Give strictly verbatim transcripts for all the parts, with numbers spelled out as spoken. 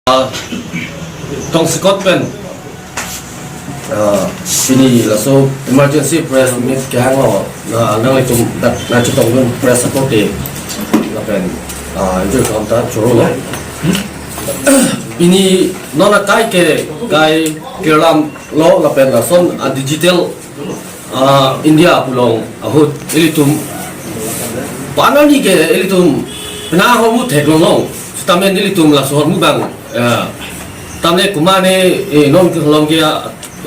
Ah, tongsekot pen, ah, pini laso emergency press meet kehang lo, na nanglitum dak nangchetongdun press ako ke, lapen, ah, injur kam ta choro lo. Pini non akai ke, kai kelam lo lapen lason a digital, ah, India pu along ahut ilitum panani ke ilitum pena ahormu theklong long. Sitame ilitum laso ahormu abang, eh, tamne kumane, eh, non ke along ke,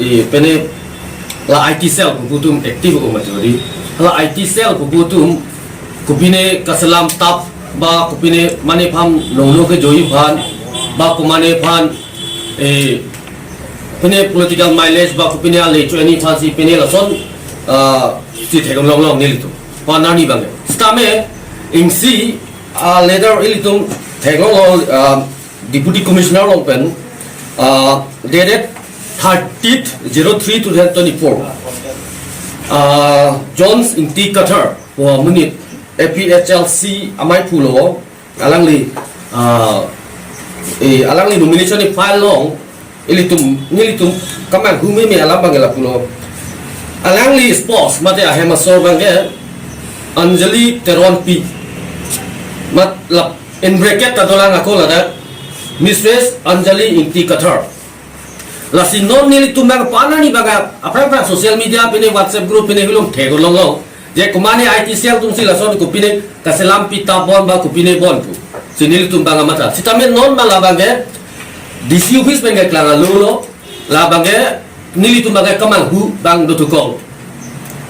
eh, pene la I T cell pu atum active o majori. La I T cell pu atum kopine kaselam tap ba kopine mane aphan longlo kejoi aphan ba komane aphan, eh, pine political mileage ba kopine ale cho ani aphansi pine lason, ah, si theklong long nelitum panani abang. Sitame isi, ah, letter ilitum theklong long, ah, Deputy Commissioner along pen, ah, dated thirtieth zero three two thousand twenty-four. Ah, Jones Ingti Kathar pu amonit A P H L C amei pulo, alangli, ah, eh, alangli nomination file along ilitum, nelitum kemanghu meme alam abang lapulo. Alangli spouse mate ahem asor abang ke Anjali Teronpi. Mat lap in bracket ta dolang ako ladak Mistress Anjali Ingti Kathar. Lasi non nelitum abang panani abang aphrang aphrang social media pine WhatsApp group pine hilom theklong long. Je komane I T cell atumsi lason kopine kaselam pi tap bon ba kopine bon pu. Si nelitum abang matha. Sitame non ma labang ke D C office pen ke klang alo lo. Labang ke nelitum abang ke kemanghu abang dothukong.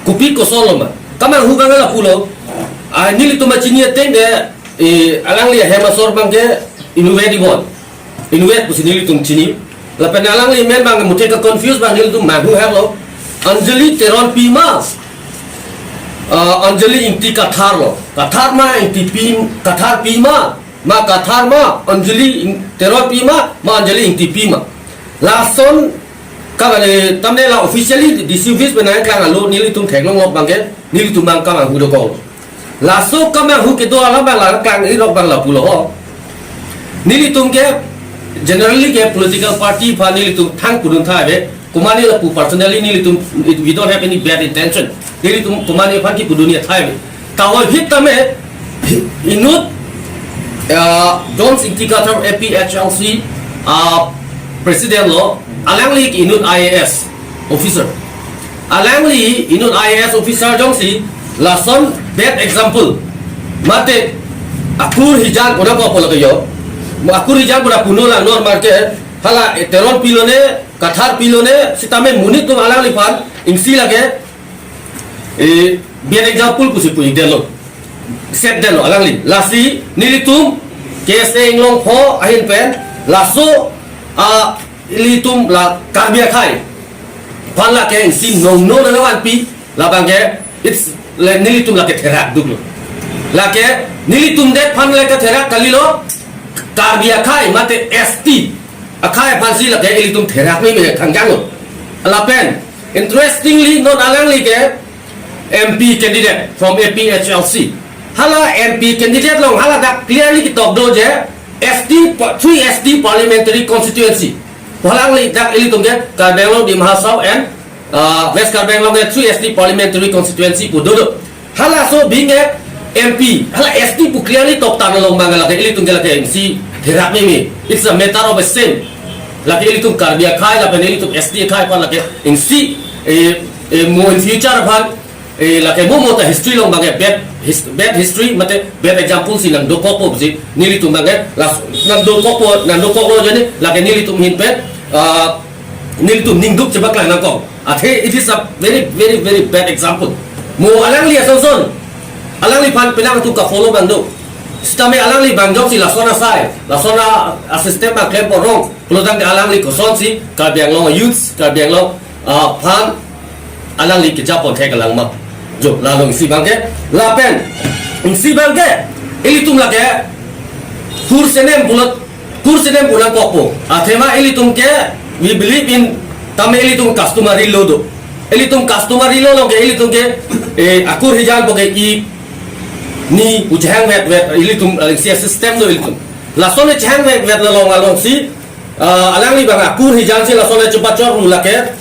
Kopi koson lo ma. Kemanghu abang lapulo. Ah, nelitum achini ateng ke, eh, alangli ahem asor abang ke inutvet di bon. Inutvet pusi nelitum chini. Lapen alangli amen abang muthe ke confuse abang nelitum manghu helo. Anjali Teronpi ma, ah, Anjali Ingti Kathar lo. Kathar ma Ingtipi, Katharpi ma, ma Kathar ma, Anjali Ing-, Teronpi ma, ma Anjali Ingtipi ma. Lason kavale tamne la officially D C office pen nangklang alo nelitum theklong long abang ke, nelitum abang kemanghu dokok. Laso kemanghu kedo alam abang la klang irok abang lapulo ho. Nelitum ke generally ke political party aphan nelitum thang pudun tha ave. Komane lapu personally nelitum, we don't have any bad intention. Nelitum komane aphan kipudun ya tha ave. Tawal hit tame inut, ah, Jones Ingti Kathar A P H L C, ah, president lo, alangli inut I A S officer. Alangli inut I A S officer jongsi lason bad example. Mate akur hijan pu nangkokpo lake yo. Akur hijan pu puno lang non marke hala Teronpi lone, Katharpi lone, sitame monit atum alangliphan isi lake, eh, bad example pusi pu-ik detlo. Set detlo alangli. Lasi nelitum K S A Inglongpho ahin pen laso, ah, ilitum la Karbi akhei aphan lake isi nongno nangvanpi labang ke, it's le nelitum lake therak duklo. Lake nelitum det aphan lake therak kalilo, Karbi akhei mate S T akhei aphansi lake ilitum therak meme khangjanglo. Lapen interestingly non alangli ke M P candidate from A P H L C. Hala M P candidate along hala dak clearly ketok do je S T pa-, three S T parliamentary constituency. Alangli dak ilitum ke Karbi Anglong, Dima Hasao and, uh, West Karbi Anglong ke three S T parliamentary constituency pu dodo. Halaso abang ke M P, hala S T pu clearly toktar long abang lake ilitum ke lake isi therak meme. It's a matter of a shame. Lake ilitum Karbi akhei lapen ilitum S T akhei aphan lake isi, eh, eh, mo in future aphan, eh, lake mo mo ta history along abang ke bad his-, bad history mate bad example si nangdokokpo pusi nelitum abang ke las nangdokokpo, nangdokoklo jani lake nelitum ahin pen, ah, nelitum ningduk chebaklang nangkok. Athe it is a very, very, very bad example. Mo alangli asonson, alangliphan penang atum ka-follow abang do. Sitame alangli abang jongsi lason asai, lason a, a system abang klem porong, pulotangte alangli kosonsi Karbi Anglong youths, Karbi Anglong, ah, aphan alangli kejapon thek alang ma. Jo, la along isi abang ke, lapen isi abang ke ilitum lake kur senem pulo, kur senem pu nangkokpo. Athema ilitum ke, we believe in, tame ilitum customary law do. Ilitum customary law along ke ilitum ke, eh, akur hijan pu ke ik, ni pu chehang vet vet ilitum, eh, si system do ilitum. Lason chehang vet vet along alongsi Ah, alangli bang akur hijan si lason le chupachor ru lake.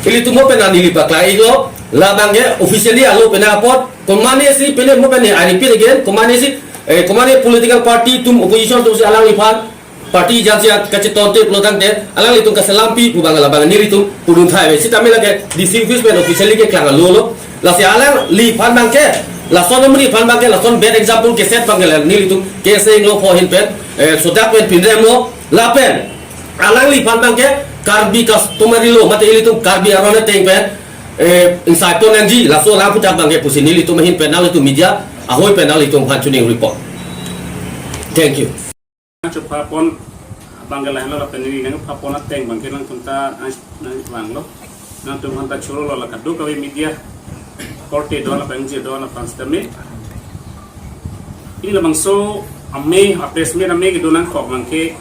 Ilitum mo pen neli paklang-iklo. La bang ke officially alo pen apot. Komatne si pine mo pen, I repeat again, komatne si, eh, komatne political party atum, opposition atum si alangliphan party hijan si kachetonte pulo tangte alanglitum kaselampi pu bang la bang nelitum pudun thai ave. Sitame lake D C office pen officially keklang alo lo. Lasi alangliphan bang ke, lason amonit aphan bang ke, lason bad example keset bang ke la nelitum K S A Inglongpho ahin pen, eh, sodak pen pinrem lo, lapen alangliphan bang ke Karbi customary law, mate ilitum Karbi aron ateng pen, eh, insaipon nangji, laso alam aputhak bang ke pusi nelitum ahin pen nanglitum media ahoi pen nanglitum aphan chuning report. Thank you. Chupha pon bang ke lahenlo lapen neli nangpha pon ateng bang ke nangtum ta nang, nangvanglo. Nangtum aphan ta choro lo la kadokave media korte do lapen je do lapen sitame. Pini labangso ame, a press meet ame kedo nangkok bang ke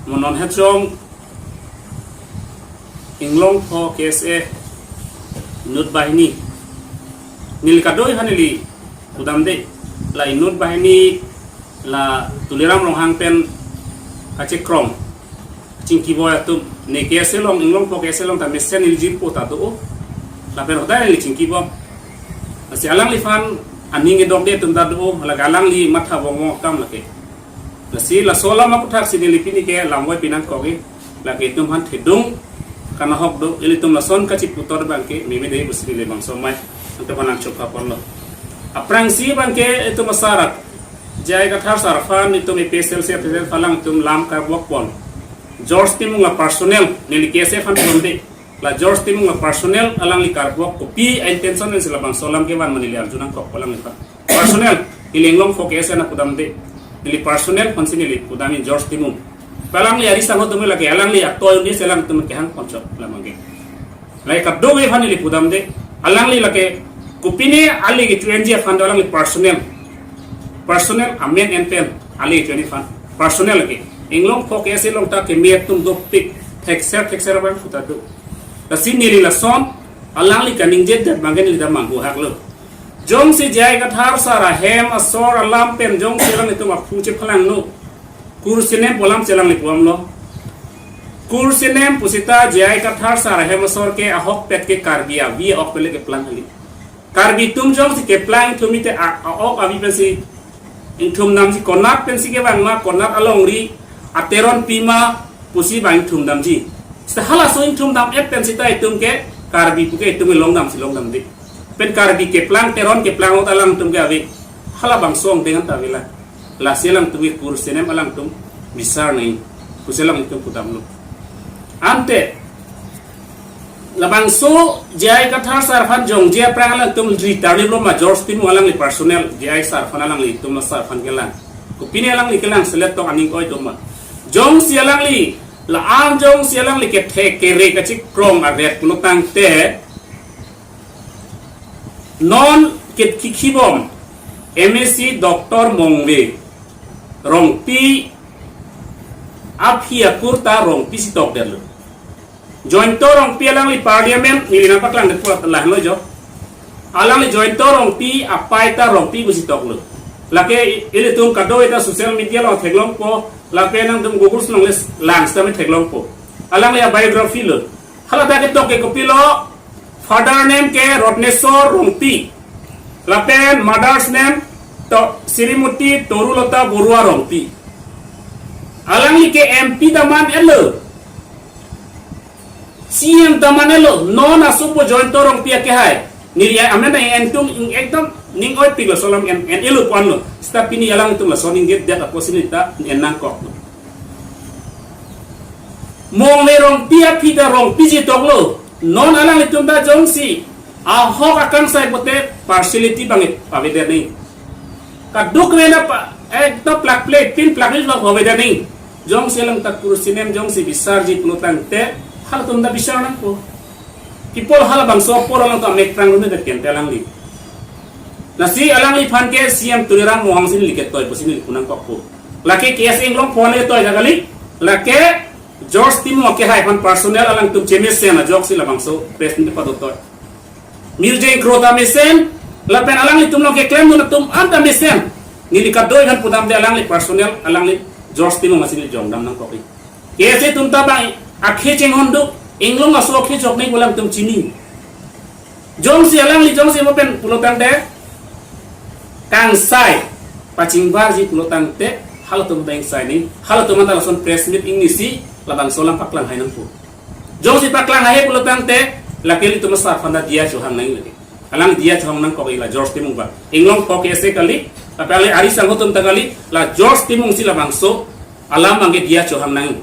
mo non hachong Inglongpho K S A Inut Bahini. Neli kadoi aphan neli pudamde. La Inut Bahini la Tuliram Ronghang pen kachekrong chingkiboi atum. Ne K S A along, Inglongpho K S A along ta mesen neli jirpo ta do. Lapen hodai neli chingkibom. Lasi alangliphan aning edokde atum ta do. Lake alangli matha bom akam lake. Lasi laso alam aputhak si neli pini ke lamvoi pinangkok-i, lake itum aphan thedung kanahok do, ilitum lason kachiputor bang ke meme dei pusi neli bangso amei nangtum aphan nangchupha ponlo. Aphrangsi bang ke itum asar, J I Kathar sar aphan itum A P H L C president aphan alangtum lam karbok pon. George Timung la personal, neli K S A aphan pon de. La George Timung la personal alangli karbok, kopi intention si labangso alam kevan ma neli arju nangkok alangliphan. Personal, neli Inglongpho K S A nangpudamde. Neli personal aphansi neli pudam-i George Timung. Alangli ari sangho atum lake, alangli atoi un-e si alangtum kehang ponchok lamang ke. Lake kadokave aphan neli pudamde. Alangli lake kopine ali kecho-enji aphan do, alangli personal. Personal amen en pen ali kecho-enji aphan. Personal lake. Inglongpho K S A along ta keme atum dopik, thekser thekser abang puta do. Lasi neli lason alangli kaningjedet bang ke neli ta manghu haklo. Jongsi J I Kathar sar ahem asor alam pen jongsi alanglitum aphu chephalangno, kursenem pu alam si alangli pu-amlo. Kursenem pusita J I Kathar sar ahem asor ke ahokpet ke Karbi avi ok pen le keplang kali. Karbi atum jongsi keplang ingthum-i te a, a-ok avi pensi ingthum damji, konat pensi kevang ma, konat alongri ateron pi ma pusi bang ingthum damji. Seta halaso ingthum dam-et pen seta itum ke Karbi pu ke itum ke longdam si longdamde. Pen Karbi keplang, teron keplang ahut alangtum ke ave. Halabangso angdeng anta avelang. Lasi alangtum ke kursenem alangtum bisar nangji pusi alangtum pudamlo. Ante labangso J I Kathar sar aphan jongje aphrang alangtum ri tarlip lo ma George Timung alangli personal, J I sar aphan, alanglitum asar aphan kelang. Kopine alangli kelang selet tong aning oi do ma. Jongsi alangli, la-an jongsi alangli kethe kere kachikrong aret pulo tangte, non ket kikhibom M A C Doctor Mongve Rongpi aphi akur ta Rongpi si tokdetlo. Jointo Rongpi alangli parliament neli nangpaklangdet pulo lahenlo jo. Alangli Jointo Rongpi apai ta Rongpi pusi toklo. Lake ilitum kadokave ta social media along theklongpo, lapen nangtum Google along le lang sitame theklongpo. Alangli a-biography lo. Haladak ketok ke kopilo, father name ke Rotneswar Rongpi. Lapen mother's name to Srimati Torulata Borua Rongpi. Alangli ke M P ta man-etlo. C M ta man-etlo, non asopo Jointo Rongpi akehai. Neli amen nang entung ing ekdom ning oipiklo, laso alam en, en-etlo pu-anlo. Seta pini alangtum lason ningjedet apotsi neli ta en nangkoklo. Mongve Rongpi aphi ta Rongpi si toklo. Non alanglitum ta jongsi ahok akangsai pote partiality bang avedet nangji. Kadokave na pa, ekdom plakple, pin plakli lo avedet nangji. Jongsi alang ta kursenem jongsi bisarji pulo tangte, halatum ta bisar nangpo. People halabangso apor alangtum amek prang rune det kente alangli. Lasi alangliphan ke C M Tuliram Ronghang si neli ketoi pusi neli pu nangkokpo. Lake K S A Inglongpho le toi ta kali. Lake George Timung akehai aphan personal alangtum chemesen ajoksi labangso press meet padotoi. Mirjeng Kro ta mesen, lapen alanglitum along keklemdun atum anta mesen. Neli kadoi aphan pudamde, alangli personal, alangli George Timung asi neli jongdam nangkok-i. KSA atum ta bang akhei chinghon do, inglong aso akhei chok nangji pu alangtum chini. Jongsi alangli jongsi mo pen pulo tangte, kangsai pachingbarji pulo tangte, halatum ta ingsai ni, halatum anta lason press meet ingnisi, labangso alam paklang hai nangpo. Jongsi paklang hai pulo tangte, lake ilitum asar aphan ta diya chohang nangji lake. Alang diya chohang nangkok-i la George Timung ba. Inglong pho KSA kali, tapi ali ari sangho atum ta kali, la George Timung si labangso alam abangke diya chohang nangji.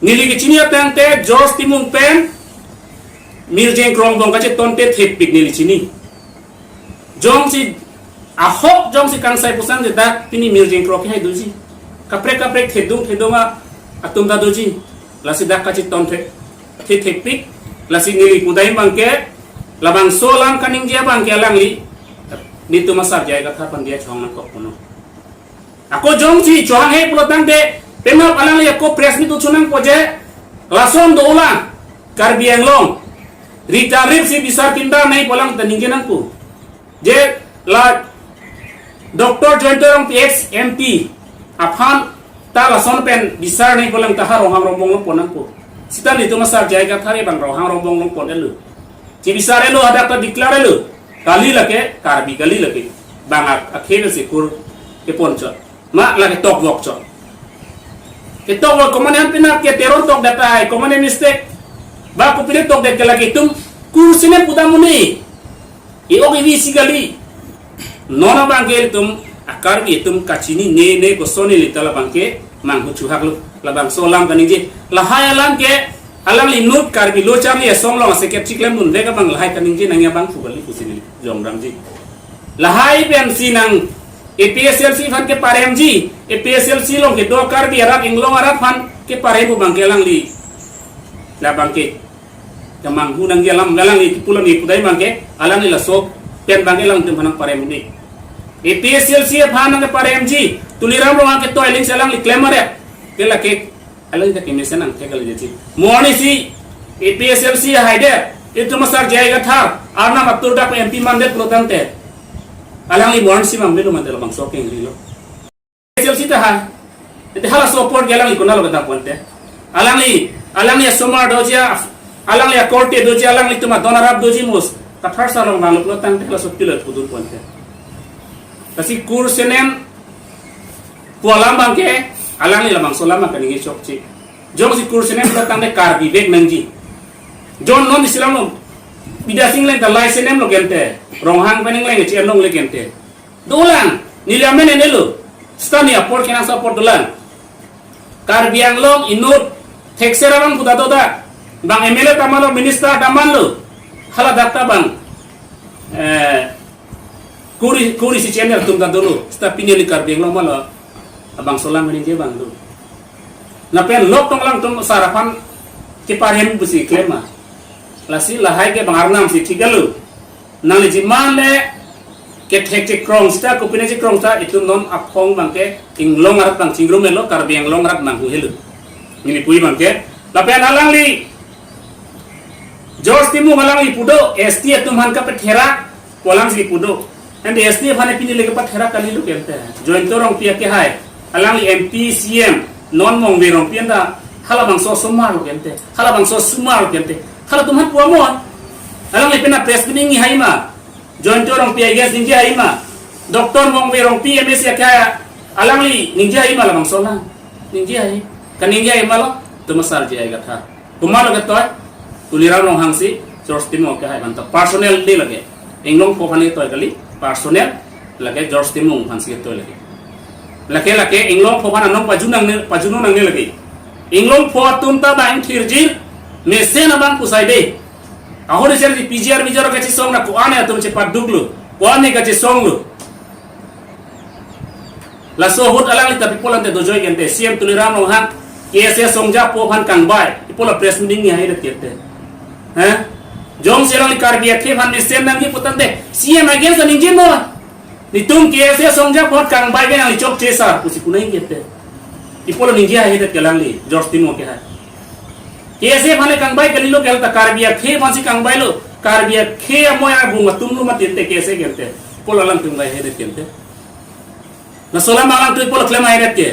Neli kechini atangte George Timung pen Mirjeng Krong angbong kachetonte thepik neli chini. Jongsi ahok jongsi kangsai pusang je dak pini Mirjeng Krong kehai doji. Kaprek kaprek thedung thedung a atum ta doji. Lasi dak kacheton the, the thepik. Lasi neli pudai abangke, labangso alam kaningje abangke alangli, netum asar J I Kathar aphan diya chohang nangkok punon. Ako jongsi chohang hai pulo tangte, penap alangli ako press meet uchu nangpo je, lason dolang, Karbi Anglong, Rita Rip si bisar kinda nangji pu alang ta ningje nangpo. Je la Doctor Jayanta Rongpi ex M P aphan ta lason pen bisar nangji pu alang ta ha Ronghang Rongbong along pon nangpo. Seta netum asar J I Kathar abang Ronghang Rongbong along pon-etlo. Chibisar-etlo, hadak ta declare-etlo. Kali lake, Karbi kali lake. Bang ak-, akhei si kur kepon chot. Ma lake tokvok chot. Ketokvok komatne penap ke terror tokdet ai, komatne mistake. Ba kopine tokdet ke lake itum kursi ne puda muni. I-ok ivi si kali. Non abangke itum a-Karbi atum kachinine ne kosonne lita labangke manghu chuhaklo. Labangso alam kaningje. Lahai alam ke alangli inut Karbi Lo Charli Asong along a-secretary klemdunde ke abang lahai kaningje nangji abang pu kali pusi neli jongdamji. Lahai pensi nang A P H L C aphan keparemji, A P H L C along kedo Karbi arat, inglong arat aphan keparem pu abangke alangli. Labangke kemanghu nangji alam, alangli pulo ni pudai abangke, alangli laso pen abangke alangtum aphan nangparem ni. A P H L C aphan nangparemji, Tuliram Ronghang ketoi aling si alangli klem aret. Ke lake, alangli ta kemesen nangthek kali ji. Mo arnisi, A P H L C haidet, itum asar J I Kathar, Arnam atur dak M P mandet pulo tangte. Alangli mo arnisi mangbe lo mandet labangso kengrilo. A P H L C ta ha. Ete halaso apor ke alangli konatlo kedam pulote. Alangli, alangli asomar doji, alangli akorte doji, alanglitum adon arap doji mus. Kathar sar along vanglo pulo tangte halaso pilo pudun pulote. Lasi kursenem pu alam abangke, alangli labangso alam kaningje chokche. Jongsi kursenem pulo tangte Karbi vek nangji. Jon non isi alam lo. Bidya Sing Engleng ta lai senemlo gente. Ronghang pen Engleng che-enlongle gente. Dolang, neli amen enelo. Seta ne apor kenangsot apor dolang. Karbi Anglong inut thekser abang puta doda. Bang M L A ta manlo, minister ta manlo. Hala dak ta bang. Eh, kuri, kuri si channel atum ta dolo. Seta pini neli Karbi Anglong manlo. Abangso alam kaningje abang do. Lapen lok tong alangtum asar aphan keparem pusi klem ma. Lasi lahai ke bang Arnam si thik-etlo. Nangli jiman le kethek chekrong seta, kopine chekrong seta, itum non aphong abangke inglong arat abang chingrum-etlo, Karbi Anglong arat abang hu helo. Neli pu-i abangke. Lapen alangli George Timung alangli pudo, S T atum aphan kapatherak pu alang si pudo. Ante S T aphan pini le kapatherak kalilo gente. Jayanta Rongpi akehai. Alangli M P, C M, non Mongve Rongpi anta halabangso asomar lo gente. Halabangso asomar lo gente. Halatum aphan pu amon. Alangli penap press meet ningje hai ma. Jayanta Rongpi I guess ningje hai ma. Doctor Mongve Rongpi M A C akehai. Alangli ningje hai ma labangso alam. Ningje hai. Kaningje hai ma lo. Itum asar J I Kathar. Komatlo ketoi, Tuliram Ronghang si George Timung akehai aphan ta personal de lake. Inglong pho aphan ketoi kali, personal lake George Timung aphan si ketoi lake. Lake lake inglong pho aphan anong pajun nangne, pajun nangne lake. Inglong pho atum ta bang thirjir, mesen abang pusai de. Ahori ser di P G R mijor kachesong na ko-an atum chepaduklo, ko-an kachesonglo. Laso ahut alangli ta people ante dojoi gente, C M Tuliram Ronghang, K S A asongjapo aphan kangbai, people a press meet ningje haidet gente. Ha? Jongsi alangli Karbi akhei aphan mesen nangji pu tangte, C M against ningje non. Netum K S A asongjapo aphan kangbai ke nangli chokche sar, pusi pu nangji gente. People ningje haidet ke alangli, George Timung akehai. K S A aphan le kangbai kalilo ke ta Karbi akhei aphan si kangbailo, Karbi akhei amoi abung atum lo mati ante K S A gente. People alangtum kangbai haidet gente. Laso alam alangtum people klem haidet ke.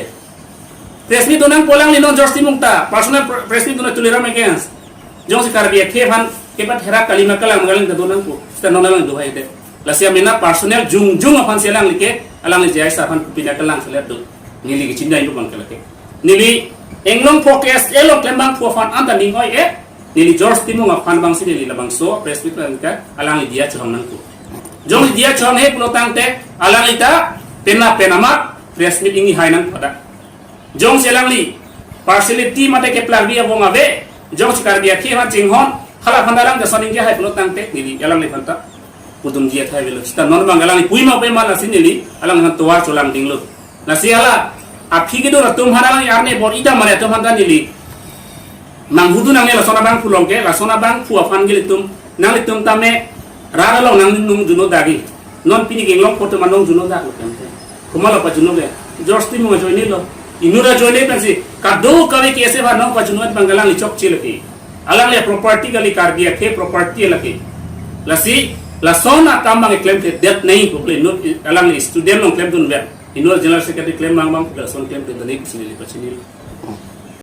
Press meet do nangpo alangli non George Timung ta. Personal pr-, press meet do nang Tuliram against. Jongsi Karbi akhei aphan kepatherak kalima kelang manggaling ta do nangpo. Seta non alang do hai de. Lasi amena personal jongjong aphan si alangli ke, alangli J I sir aphan kopine kelang selet do. Neli kechini do bang ke lake. Neli Anglong Four K S A along klembangpo aphan anta ning oi-e. Neli George Timung aphan bang si neli labangso press meet lang ka alangli diya chehong nangpo. Jongsi diya chehong-e pulo tangte alangli ta penap penap amat press meet ingni hai nangpo ta. Jongsi alangli partiality mate keplak bi abong ave, jongsi Karbi akhei aphan chinghon, hala aphan alang ta son ingni hai pulo tangte neli alangliphan ta pudun diya thai avelo. Seta non bang alangli pui ma pe ma lasi neli alangliphan tovar cholang dinglo. Lasi hala aphi kedo atum aphan alangli arne bor-i ta mare atum aphan ta neli manghudu nangne lason abangphu along ke, lason abangphu aphan ke ilitum, nanglitum tame rat along nangnung juno dagi. Non pini ke Anglong Four atum anung juno dak lo kan. Komatlo pajuno ke? George Timung ajoine lo. Inut ajoine pensi kadokave K S A aphan non pajuno bang alangli chokche lake. Alangli property kali, Karbi akhei property lake. Lasi lason akam bang klemkledet nangji pu kali, inut alangli student along klemdun ver. Inut general secretary klem mang bang lason klemkledet nangji pusi neli pachinilo.